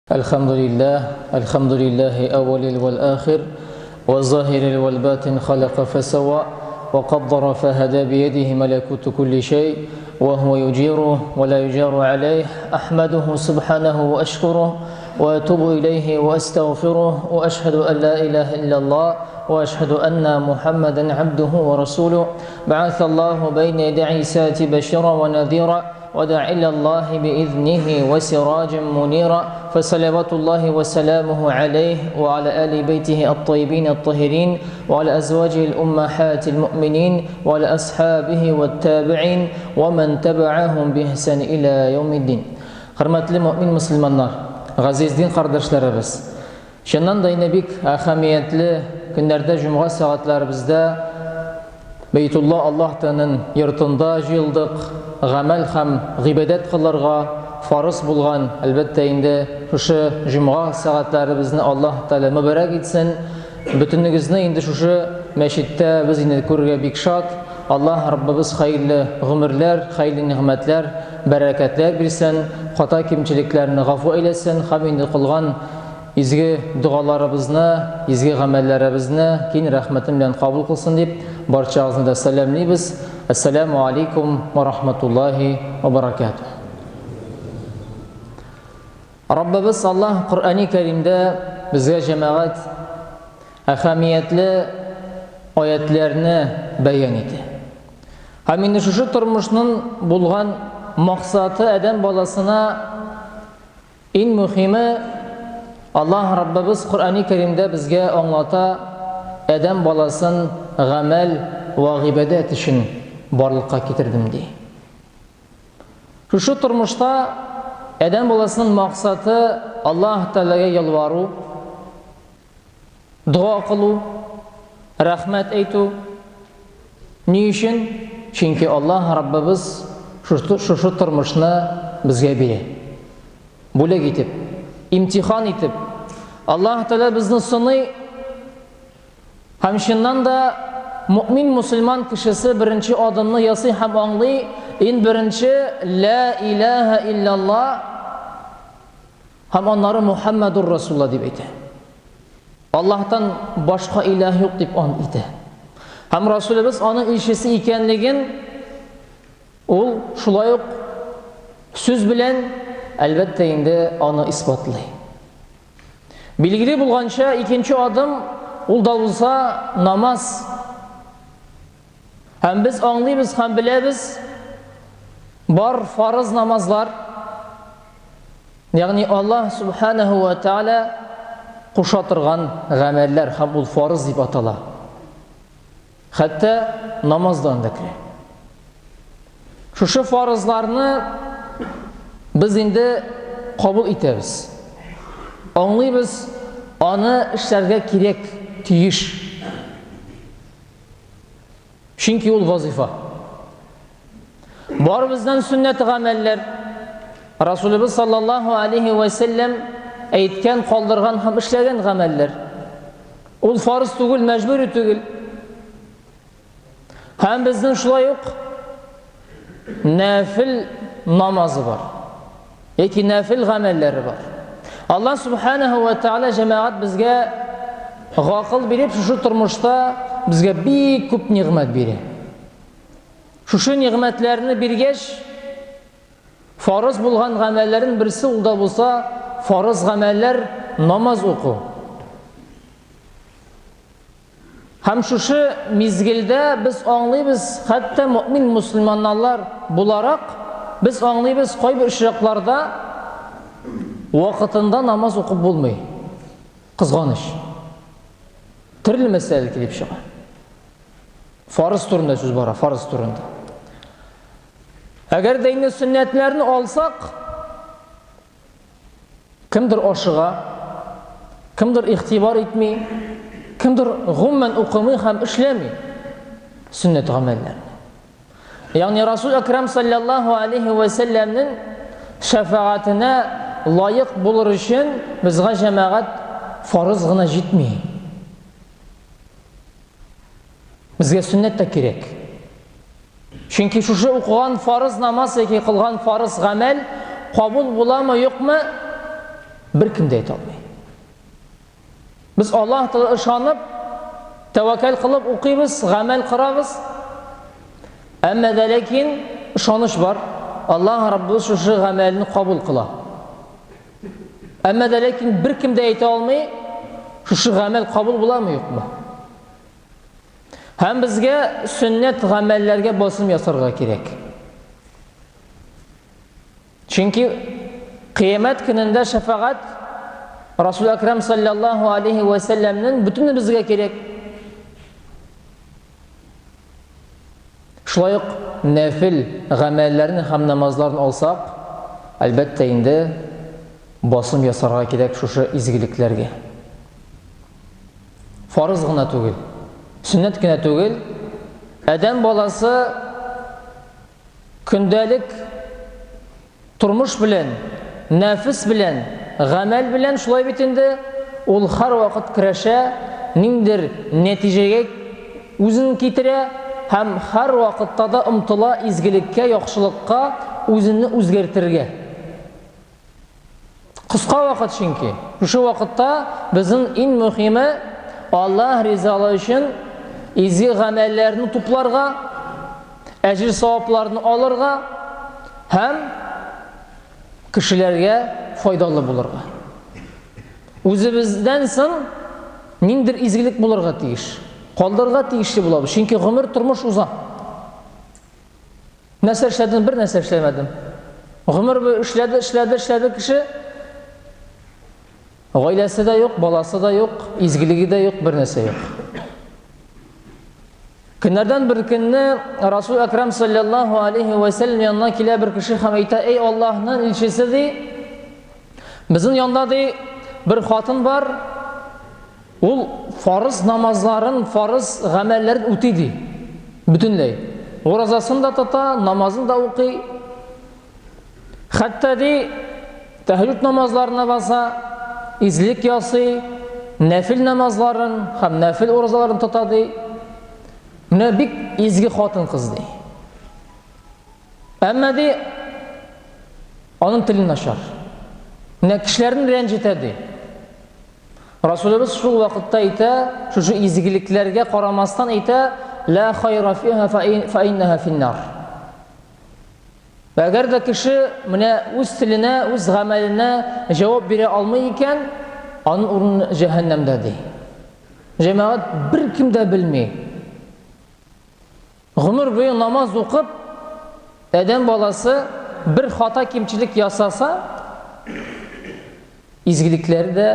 الحمد لله الحمد لله أول والآخر والظاهر والباطن، خلق فسوى وقدر فهدى، بيده ملكوت كل شيء وهو يجيره ولا يجار عليه. أحمده سبحانه وأشكره وأتوب إليه وأستغفره، وأشهد أن لا إله إلا الله وأشهد أن محمدا عبده ورسوله، بعث الله بين يدي عيسى بشيرا ونذيرا وداعيا إلى الله بإذنه وسراجا منيرا، فصلوات الله وسلامه عليه وعلى آل بيته الطيبين الطاهرين وعلى أزواجه الأمهات المؤمنين وعلى أصحابه والتابعين ومن تبعهم بإحسان إلى يوم الدين. Хөрмәтле мөэмин мөселманнар, газиз дин кардәшләребез! Чыннан да инде бик әһәмиятле көннәрдә җомга сәгатьләребездә Бәйтулла Аллаһ Тәгаләнең йортында җыелдык, гамәл һәм гыйбадәт кылырга фарыз булган, әлбәттә инде, шушы җомга сәгатьләребезне Аллаһ Тәгалә мөбарәк итсен. Бөтенегезне инде шушы мәчеттә без инде күрергә бик шат. Аллаһ Раббыбыз хәерле гомерләр, хәерле нигъмәтләр, бәрәкәтләр бирсен, хата-кимчелекләрне гафу әйләсен һәм инде кылган изге догаларыбызны, изге гамәлләребезне киң рәхмәте белән кабул кылсын дип, барчагызны да сәламлибез. Әссәламү алейкум ва рахматуллаһи ва баракатуһ. Раббыбыз Аллаһ Коръәни Кәримдә безгә җәмәгать әһәмиятле аятләрне бәян итә. Һәм инде шушы тормышның булган максаты адәм баласына иң мөһиме, Аллаһ Раббыбыз Коръәни Кәримдә безгә аңлата, адәм баласын гамәл вә гыйбадәт өчен барлыкка китердем ди. Шушы тормышта адәм баласының максаты Аллаһ Тәгаләгә ялвару, дога кылу, рәхмәт әйтү. Ни өчен? Чөнки Аллаһ Раббыбыз шушы тормышны безгә бирә. Бүләк итеп, имтихан итеп. Аллаһ Тәгалә безне сыный. Һәм чыннан да мөэмин мусульман кешесе беренче адымны ясый һәм аңлый, иң беренче Лә иләһә илляллаһ һәм аннары Мухаммадур Расулла дип әйтә. Аллаһтан башка иләһ юк дип ант итә. Һәм Расулыбыз аның илчесе икәнлеген ул шулай ук сүз белән, әлбәттә инде, аны исбатлый. Билгеле булганча, икенче адым ул да булса намаз. Һәм без аңлыйбыз һәм беләбез, бар фарыз намазлар, ягъни Аллаһ субханаһу ва тааля куша торган гамәлләр һәм ул фарыз дип атала. Хәтта намаз да анда керә. Шушы фарызларны без инде кабул итәбез. Аңлыйбыз, аны эшләргә кирәк, тиеш. Чөнки ул вазифа. Барыбыздан сөннәт гамәлләр. Расулыбыз саллаллаһу алейхи ва сәлләм әйткән, калдырган һәм эшләгән гамәлләр. Ул фарыз түгел, мәҗбүри түгел. Һәм безнең шулай ук нәфил намазы бар. Яки нәфил гамәлләре бар. Аллаһ субханаһу ва тааля җәмәгать безгә гакыл биреп, шушы тормышта безгә бик күп нигъмәт бирә. Шушы нигъмәтләрне биргәч, фарыз булган гамәлләрнең берсе ул да булса фарыз гамәлләр намаз уку. Һәм шушы мизгелдә без аңлыйбыз, хәтта мөэмин мөселманнар буларак, без аңлыйбыз, кайбер очракларда вакытында намаз укып булмый. Кызганыч. Төрле мәсьәләләр килеп чыга. Фарыз турында сүз бара, фарыз турында. Әгәр дә инде сөннәтләрне алсак, Кемдер ашыга, кемдер игътибар итми, кемдер гомумән укымый һәм эшләми сөннәт гамәлләрне. Ягъни Расул Әкрам саллаллаһу алейхи ва сәлләмнең шәфәгатенә лаек булыр өчен безгә җәмәгать фарыз гына җитми. Безгә сөннәт тә кирәк. Чөнки шушы укыган фарыз намаз яки кылган фарыз гамәл кабул буламы, юкмы? Беркем дә әйтә алмый. Без Аллаһ Тәгалә ышанып, тәвәккәл кылып укыйбыз, гамәл кылабыз. Әмма дә ләкин ышаныч бар. Аллаһ Раббыбыз шушы гамәлне кабул кыла. Әмма дә ләкин беркем дә әйтә алмый, шушы гамәл кабул буламы, юкмы? Һәм безгә сөннәт гамәлләргә басым ясарга кирәк. Чөнки кыямәт көнендә шәфәгать Расул Әкрәм саллаллаһу алейхи ва сәлләмнең бөтенебезгә кирәк. Шулай ук нәфил гамәлләрне һәм намазларны алсак, әлбәттә инде басым ясарга кирәк шушы изгелекләргә. Фарыз гына түгел, сөннәт кенә түгел, адәм баласы көндәлек тормыш белән, нәфес белән, гамәл белән шулай бит инде, ул һәрвакыт көрәшә, ниндер нәтиҗәгә үзен китерә һәм һәрвакытта да омтыла изгелеккә, яхшылыкка үзенне үзгәртергә. Кыска вакыт чөнки. Шушы вакытта безнең иң мөһиме Аллаһ ризалыгы өчен изге гамәлләрне тупларга, әҗер савапларны алырга һәм кешеләргә файдалы булырга. Үзебездән соң ниндер изгелек булырга тиеш. Калдырырга тиешле булабыз. Чөнки гомер тормыш уза. Нәрсә эшләдем? Бер нәрсә эшләмәдем. Гомер буе эшләде, эшләде, эшләде кеше. Гаиләсе дә юк, баласы да юк, изгелеге дә юк, бер нәрсә юк. Көннәрдән бер көнне Расул Әкрам саллаллаһу алейхи ва сәлләм янына килә бер кеше һәм әйтә: "Эй Аллаһның илчесе, ди, безнең янда ди бер хатын бар, Ул фарыз намазларын, фарыз гамәлләрен үти ди. Бөтенләй. Уразасын да тота, намазын да укый. Хәтта ди тәһәҗҗүд намазларына баса, излек ясый, нәфил намазларын һәм нәфил уразаларын тота ди. Менә бик изге хатын-кыз ди. Әмма ди аның теле начар. Менә кешеләрне рәнҗетә ди. Расулыбыз шул вакытта әйтә, шушы изгелекләргә карамастан әйтә, ла хайра фиха фа иннаха финнар. Әгәр дә кеше менә үз теленә, үз гамәленә җавап бирә алмый икән, аның урыны җәһәннәмдә ди. Җәмәгать беркем дә белми. Гомер буе намаз укып, адәм баласы бер хата кимчелек ясаса, изгелекләре дә,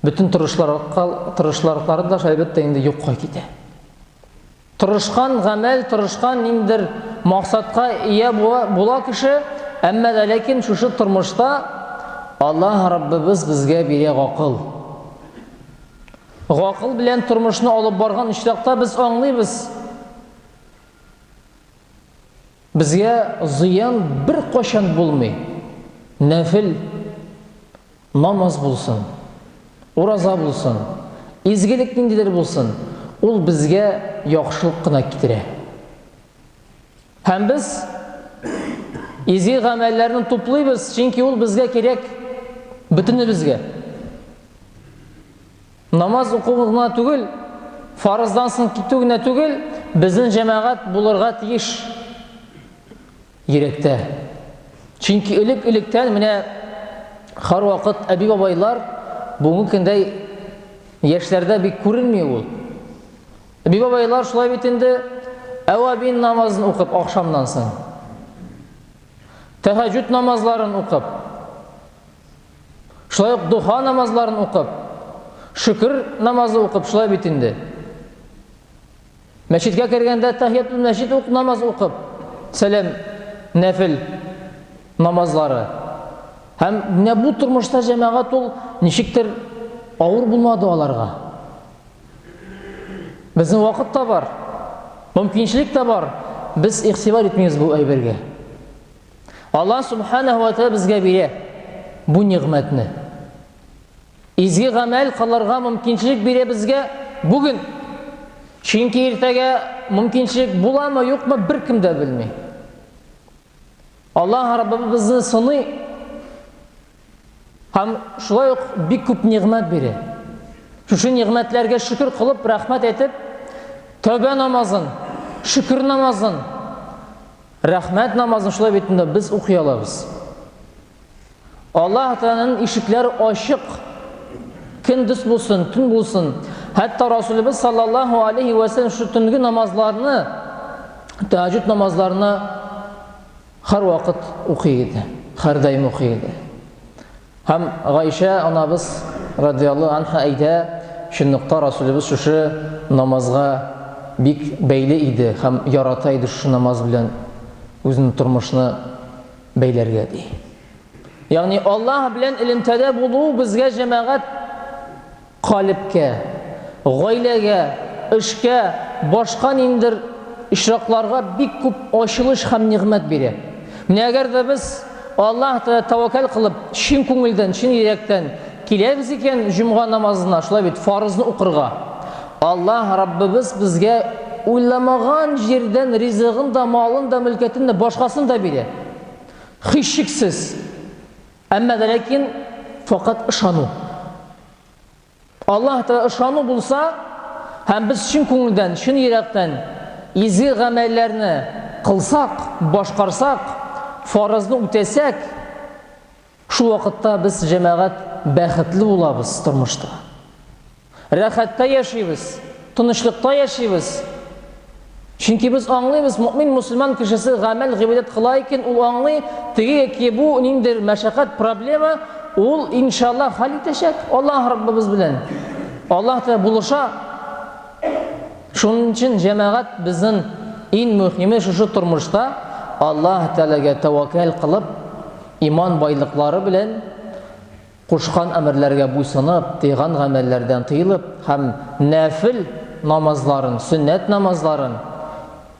бөтен тырышлыклары да әлбәттә инде юкка китә. Тырышкан гамәл, тырышкан ниндер максатка ия була, була кеше, әмма дә ләкин шушы тормышта Аллаһ Раббыбыз безгә бирә гакыл. Гакыл белән тормышны алып барган очракта без аңлыйбыз, безгә зыян бер кайчан булмый. Нәфил намаз булсын, ураза булсын, изгелек ниндидер булсын, ул безгә яхшылык кына китерә. Һәм без изге гамәлләрне туплыйбыз, чөнки ул безгә кирәк, бөтенебезгә. Намаз уку гына түгел, фарыздан соң китү генә түгел, безнең җәмәгать булырга тиеш йөрәктә. Чөнки элек-электән менә һәрвакыт әби-бабайлар бүгенге көндә яшьләрдә бик күренми ул. Әби-бабайлар шулай бит инде әвабин намазын укып ахшамнан соң. Тәһәҗҗүд намазларын укып, шулай ук духа намазларын укып, шөкер намазы укып, шулай бит инде. Мәчеткә кергәндә тәһиятул мәчет ук намаз укып, сәлам, нәфил намазлары. Һәм менә бу тормышта җәмәгать ул ничектер авыр булмады аларга. Безнең вакыт та бар, мөмкинчелек тә бар. Без игътибар итмибез бу әйбергә. Аллаһ субханаһу ва тааля безгә бирә бу нигъмәтне. Изге гамәл кылырга мөмкинчелек бирә безгә бүген. Чөнки иртәгә мөмкинчелек буламы, юкмы, беркем дә белми. Аллаһ Раббыбыз безне сыный. Һәм шулай ук бик күп нигъмәт бирә. Шушы нигъмәтләргә шөкер кылып, рәхмәт әйтеп, тәүбә намазын, шөкер намазын, рәхмәт намазын шулай бит инде без укый алабыз. Аллаһ Тәгаләнең ишекләре ачык. Көндез булсын, төн булсын. Хәтта Расулыбыз саллаллаһу алейхи ва сәлләм шу төнге намазларны, тәһәҗҗүд намазларны һәрвакыт укый иде, һәрдаим укый иде. Һәм Гайшә анабыз радиаллаһу анха әйтә, чынлыкта Расулыбыз шушы намазга бик бәйле иде һәм ярата иде шушы намаз белән үзенең тормышны бәйләргә ди. Ягъни Аллаһ белән элемтәдә булу безгә җәмәгать калебкә, гаиләгә, эшкә, башка ниндер очракларга бик күп ачылыш һәм нигъмәт бирә. Менә әгәр дә без Аллаһ Тәгалә тәвәккәл кылып, чын күңелдән, чын йөрәктән киләбез икән җомга намазына, шулай бит, фарызны укырга. Аллаһ Раббыбыз безгә уйламаган җирдән ризыгын да, малын да, мөлкәтен дә, башкасын да бирә. Һичшиксез. Әмма дә ләкин факат ышану. Аллаһ Тәгалә ышану булса, һәм без чын күңелдән, чын йөрәктән изге гамәлләрне кылсак, башкарсак, фарызны үтәсәк, шул вакытта без җәмәгать бәхетле булабыз тормышта. Рәхәттә яшибез, тынычлыкта яшибез. Чөнки без аңлыйбыз, мөмин мусульман кешесе гамәл гыйбадәт кыла икән, ул аңлый, теге яки бу ниндидер мәшәкать, проблема, ул иншалла хәл итәчәк Аллаһ Раббыбыз белән. Аллаһ Тәгалә булыша. Шуның өчен җәмәгать безнең иң мөһиме шушы тормышта Аллаһ Тәгаләгә тәвәккәл кылып, иман байлыклары белән Кушкан әмерләргә буйсынып, тыйган гамәлләрдән тыелып һәм нәфел намазларын, сөннәт намазларын,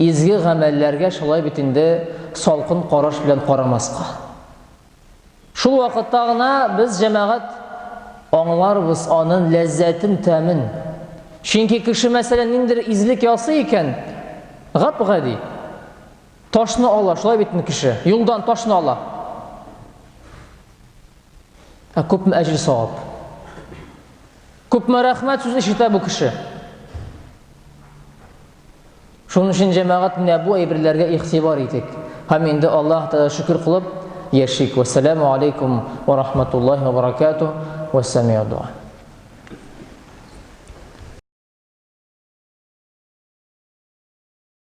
изге гамәлләргә шулай бит инде салкын караш белән карамаска. Шул вакытта гына без, җәмәгать, аңларбыз анын ләззәтен, тәмен. Чөнки кеше, мәсәлән, ниндидер изгелек ясый икән, гап-гади, ташны ала, шулай бит инде кеше, юлдан ташны ала. Ә күпме әҗер савап. Күпме рәхмәт сүз ишетә бу кеше. Шуның өчен җәмәгать менә бу әйберләргә игътибар итик. Һәм инде Аллаһ Тәгалә шөкер кылып яшик. Вассаламу алейкум ва рахматуллахи ва баракатух. Вассамиу дуа.